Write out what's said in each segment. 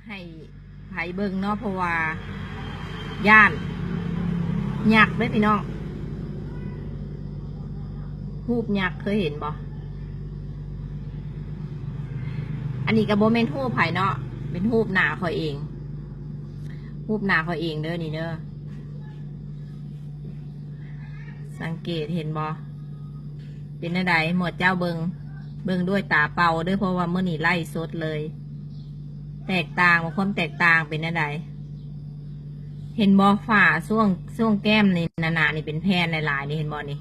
ໃຫ້ໃຜເບິ່ງເນາະ ເພາະວ່າຢ້ານຍັກເດ້ພີ່ນ້ອງ. ຮູບຍັກເຄີຍເຫັນບໍ່? ອັນນີ້ກໍບໍ່ແມ່ນຮູບໃຜເນາະ ເປັນຮູບໜ້າຂ້ອຍເອງ ຮູບໜ້າຂ້ອຍເອງເດີນີ້ເດີ. ສັງເກດເຫັນບໍ່? ເປັນແນວໃດ? ໝວດເຈົ້າເບິ່ງ ເບິ່ງດ້ວຍຕາເປົ່າເດີ ເພາະວ່າມື້ນີ້ໄລຟ໌ສົດເລີຍ. ແຕກຕ່າງບໍ່? ຄວາມແຕກຕ່າງເປັນແນວໃດ? ເຫັນບໍ່? ຝ້າຊ່ວງ ຊ່ວງແກ້ມນີ້ ໜ້າໆ ນີ້ເປັນແຜ່ນຫຼາຍໆ ນີ້ ເຫັນບໍ່ນີ້?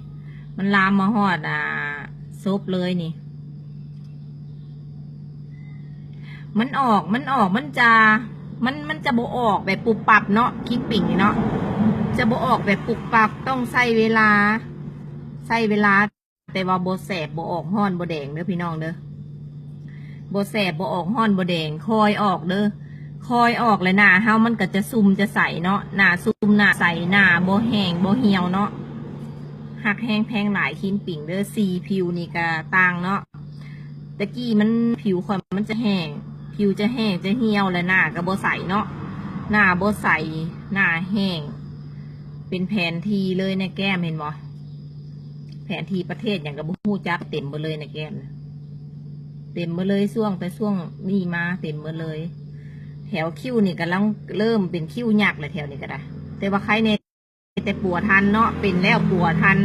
ມັນລາມມາຮອດ ອ່າ ສົບເລີຍນີ້. ມັນອອກ ມັນອອກ ມັນຈະ ມັນ ມັນຈະບໍ່ອອກແບບປຸບປັບເນາະ ຄຣີມປິງນີ້ເນາະ ຈະບໍ່ອອກແບບປຸບປັບ ຕ້ອງໃຊ້ເວລາ ໃຊ້ເວລາ ແຕ່ວ່າບໍ່ແສບ ບໍ່ອອກຮ້ອນ ບໍ່ແດງເດີພີ່ນ້ອງເດີ ບໍ່ແສບ ບໍ່ອອກຮ້ອນ ບໍ່ແດງ ຄ່ອຍອອກເດີ ຄ່ອຍອອກ ແລະ ໜ້າເຮົາມັນກໍຈະຊຸ່ມຈະໃສເນາະ ໜ້າຊຸ່ມໜ້າໃສ ໜ້າບໍ່ແຫ້ງບໍ່ຫ່ຽວເນາະ. ຮັກແຮງແພງຫຼາຍຄຣີມປິງເດີ ສີຜິວນີ້ກະຕ່າງເນາະ. ແຕ່ກີ້ມັນ ຜິວຂ້ອຍມັນຈະແຫ້ງ ຜິວຈະແຫ້ງຈະຫ່ຽວ ແລະ ໜ້າກະບໍ່ໃສເນາະ ໜ້າບໍ່ໃສ ໜ້າແຫ້ງ. ເປັນແຜນທີ່ເລີຍໃນແກ້ມ ເຫັນບໍ່? ແຜນທີ່ປະເທດຫຍັງກະບໍ່ຮູ້ຈັກ ເຕັມເບິດເລີຍໃນແກ້ມນະ ເຕັມເບິດເລີຍ ຊ່ວງແຕ່ຊ່ວງນີ້ມາເຕັມເບິດເລີຍ. ແຖວຄິ້ວນີ້ກຳລັງເລີ່ມເປັນຄິ້ວຍັກແລ້ວ ແຖວນີ້ກະໄດ້ ແຕ່ວ່າໄຄແນ່ ແຕ່ປົວທັນເນາະ ເປັນແລ້ວປົວທັນ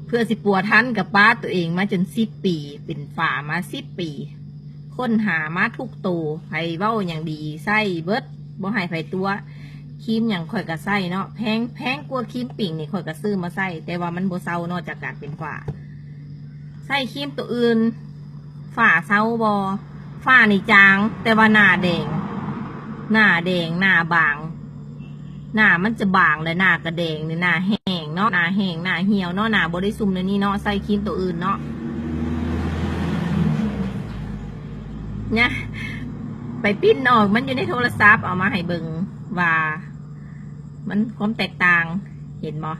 ເພື່ອຊິປົວທັນກະປ້າໂຕເອງມາຈົນສິບປີ ເປັນຝ້າມາສິບປີ ຄົ້ນຫາມາທຸກໂຕ ໃຜເວົ້າຫຍັງດີໃຊ້ເບິດ ບໍ່ໃຫ້ໃຜຕົວະ. ຄຣີມຫຍັງຂ້ອຍກະໃຊ້ເນາະ ແພງ ແພງກວ່າຄຣີມປິງນີ້ຂ້ອຍກະຊື້ມາໃຊ້ ແຕ່ວ່າມັນບໍ່ເຊົາເນາະ ຈາກການເປັນຝ້າ. ໃຊ້ຄຣີມໂຕອື່ນ ຝ້າເຊົາບໍ່? ຝ້ານີ້ຈາງ ແຕ່ວ່າໜ້າແດງ ໜ້າແດງ ໜ້າບາງ ໜ້າມັນຈະບາງ ແລະ ໜ້າກະແດງ ໜ້າແຫ້ງເນາະ ໜ້າແຫ້ງ ໜ້າຫ່ຽວເນາະ ໜ້າບໍ່ໄດ້ຊຸ່ມແນວນີ້ເນາະ ໃຊ້ຄຣີມໂຕອື່ນເນາະ. ນະ ໄປປິ່ນເອົາ ມັນຢູ່ໃນໂທລະສັບ ເອົາມາໃຫ້ເບິ່ງວ່າ ມັນຄວາມແຕກຕ່າງ ເຫັນບໍ່?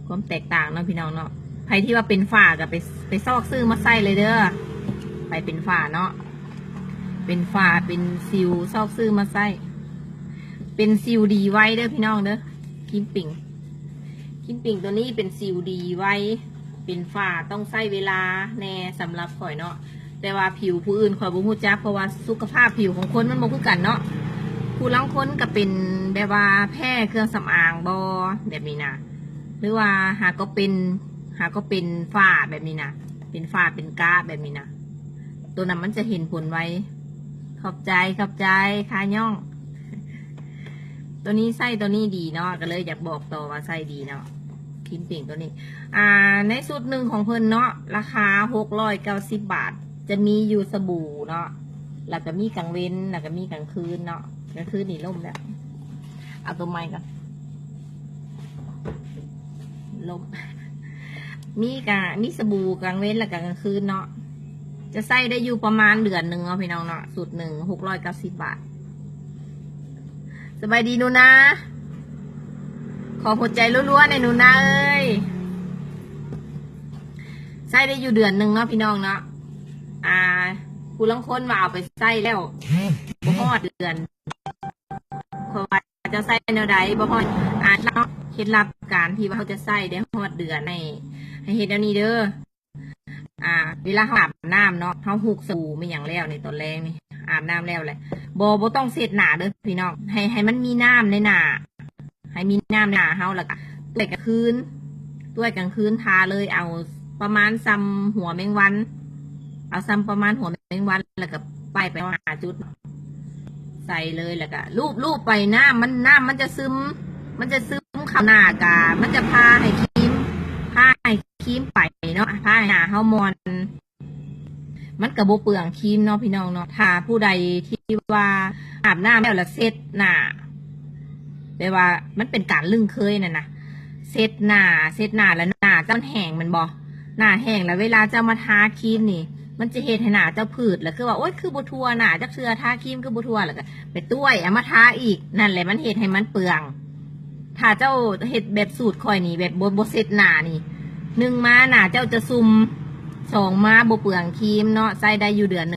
ຄວາມແຕກຕ່າງເນາະພີ່ນ້ອງເນາະ ໃຜທີ່ວ່າເປັນຝ້າກະໄປ ໄປຊອກຊື້ມາໃຊ້ເລີຍເດີ ໃຜເປັນຝ້າເນາະ ເປັນຝ້າເປັນສິວ ຊອກຊື້ມາໃຊ້ ເປັນສິວດີໄວເດີພີ່ນ້ອງເດີ. ຄຣີມປິງ ຄຣີມປິງໂຕນີ້ເປັນສິວດີໄວ ເປັນຝ້າຕ້ອງໃຊ້ເວລາແນ່ສຳລັບຂ້ອຍເນາະ ແຕ່ວ່າຜິວຜູ້ອື່ນຂ້ອຍບໍ່ຮູ້ຈັກ ເພາະວ່າສຸຂະພາບຜິວຂອງຄົນມັນບໍ່ຄືກັນເນາະ ຜູ້ລາງຄົນກະເປັນແບບວ່າແພ້ເຄື່ອງສຳອາງບໍ່ ແບບນີ້ນະ ຫຼືວ່າຫາກໍເປັນ ຫາກໍເປັນຝ້າແບບນີ້ນະ ເປັນຝ້າເປັນກະແບບນີ້ນະ ໂຕນັ້ນມັນຈະເຫັນຜົນໄວ. ຂອບໃຈ ຂອບໃຈ ຄ່າຍ້ອງ. ໂຕນີ້ໃຊ້ໂຕນີ້ດີເນາະ ກະເລີຍຢາກບອກຕໍ່ວ່າໃຊ້ດີເນາະ ຄຣີມປິງໂຕນີ້. ອ່າ ໃນຊຸດໜຶ່ງຂອງເພິ່ນເນາະ ລາຄາຫົກຮ້ອຍເກົ້າສິບບາດ ຈະມີຢູ່ສະບູເນາະ ແລ້ວກະມີກາງເວັນ ແລ້ວກະມີກາງຄືນເນາະ ກາງຄືນນີ້ລົ້ມແລ້ວ ເອົາໂຕໃໝ່ກ່ອນ ລົ້ມ ມີກະ ມີສະບູກາງເວັນ ແລ້ວກະກາງຄືນເນາະ. ຈະໃຊ້ໄດ້ຢູ່ປະມານເດືອນໜຶ່ງເນາະພີ່ນ້ອງເນາະ ຊຸດໜຶ່ງຫົກຮ້ອຍເກົ້າສິບບາດ. ສະບາຍດີໜູນາ ຂໍຫົວໃຈລັວໆແດ່ໜູນາເອີຍ. ໃຊ້ໄດ້ຢູ່ເດືອນໜຶ່ງເນາະພີ່ນ້ອງເນາະ. ອ່າ ຜູ້ລາງຄົນວ່າເອົາໄປໃຊ້ແລ້ວບໍ່ຮອດເດືອນ ເພາະວ່າເຈົ້າໃຊ້ແນວໃດບໍ່ຮອດ ອ່າ ເນາະ ເຄັດລັບການທີ່ວ່າເຮົາຈະໃຊ້ໄດ້ຮອດເດືອນ ໃຫ້ ໃຫ້ເຮັດແນວນີ້ເດີ. ອ່າ ເວລາເຮົາອາບນ້ຳເນາະ ເຮົາຮຸກສະບູແມ່ນຫຍັງແລ້ວໃນຕອນແລງນີ້ ອາບນ້ຳແລ້ວແຫຼະ ບໍ່ ບໍ່ຕ້ອງເຊັດໜ້າເດີພີ່ນ້ອງ ໃຫ້ ໃຫ້ມັນມີນ້ຳໃນໜ້າ ໃຫ້ມີນ້ຳໃນໜ້າເຮົາ ແລ້ວກະຕ້ວຍກາງຄືນ ຕ້ວຍກາງຄືນທາເລີຍ ເອົາປະມານຊ່ຳຫົວແມງວັນ ເອົາຊ່ຳປະມານຫົວແມງວັນ ແລ້ວກະປ້າຍໄປຫາຈຸດ ໃສ່ເລີຍ ແລ້ວກະລູບ ລູບໄປ ນ້ຳມັນ ນ້ຳມັນຈະຊຶມ ມັນຈະຊຶມເຂົ້າໜ້າ ກະມັນຈະພາໃຫ້ຄຣີມ ພາໃຫ້ຄຣີມໄປເນາະ ພາໃຫ້ໜ້າເຮົາມ່ອນ ມັນກະບໍ່ເປືອງຄຣີມເນາະພີ່ນ້ອງເນາະ. ຖ້າຜູ້ໃດທີ່ວ່າອາບນ້ຳແລ້ວລະເຊັດໜ້າ ແບບວ່າມັນເປັນການລຶ້ງເຄີຍນັ້ນນະ ເຊັດໜ້າ ເຊັດໜ້າລະໜ້າເຈົ້າມັນແຫ້ງແມ່ນບໍ່ ໜ້າແຫ້ງລະເວລາເຈົ້າມາທາຄຣີມນີ້ ມັນຈະເຮັດໃຫ້ໜ້າເຈົ້າຜືດ ລະຄືວ່າ ໂອ້ຍ ຄືບໍ່ທົ່ວໜ້າຈັກເທື່ອ ທາຄຣີມຄືບໍ່ທົ່ວ ລະກະໄປຕ້ວຍເອົາມາທາອີກ ນັ້ນແຫຼະມັນເຮັດໃຫ້ມັນເປືອງ. ຖ້າເຈົ້າເຮັດແບບສູດຂ້ອຍນີ້ ແບບບໍ່ ບໍ່ເຊັດໜ້ານີ້ ໜຶ່ງມາໜ້າເຈົ້າຈະຊຸ່ມ ສອງມາບໍ່ເປືອງຄຣີມເນາະ ໃຊ້ໄດ້ຢູ່ເດືອນໜຶ່ງ.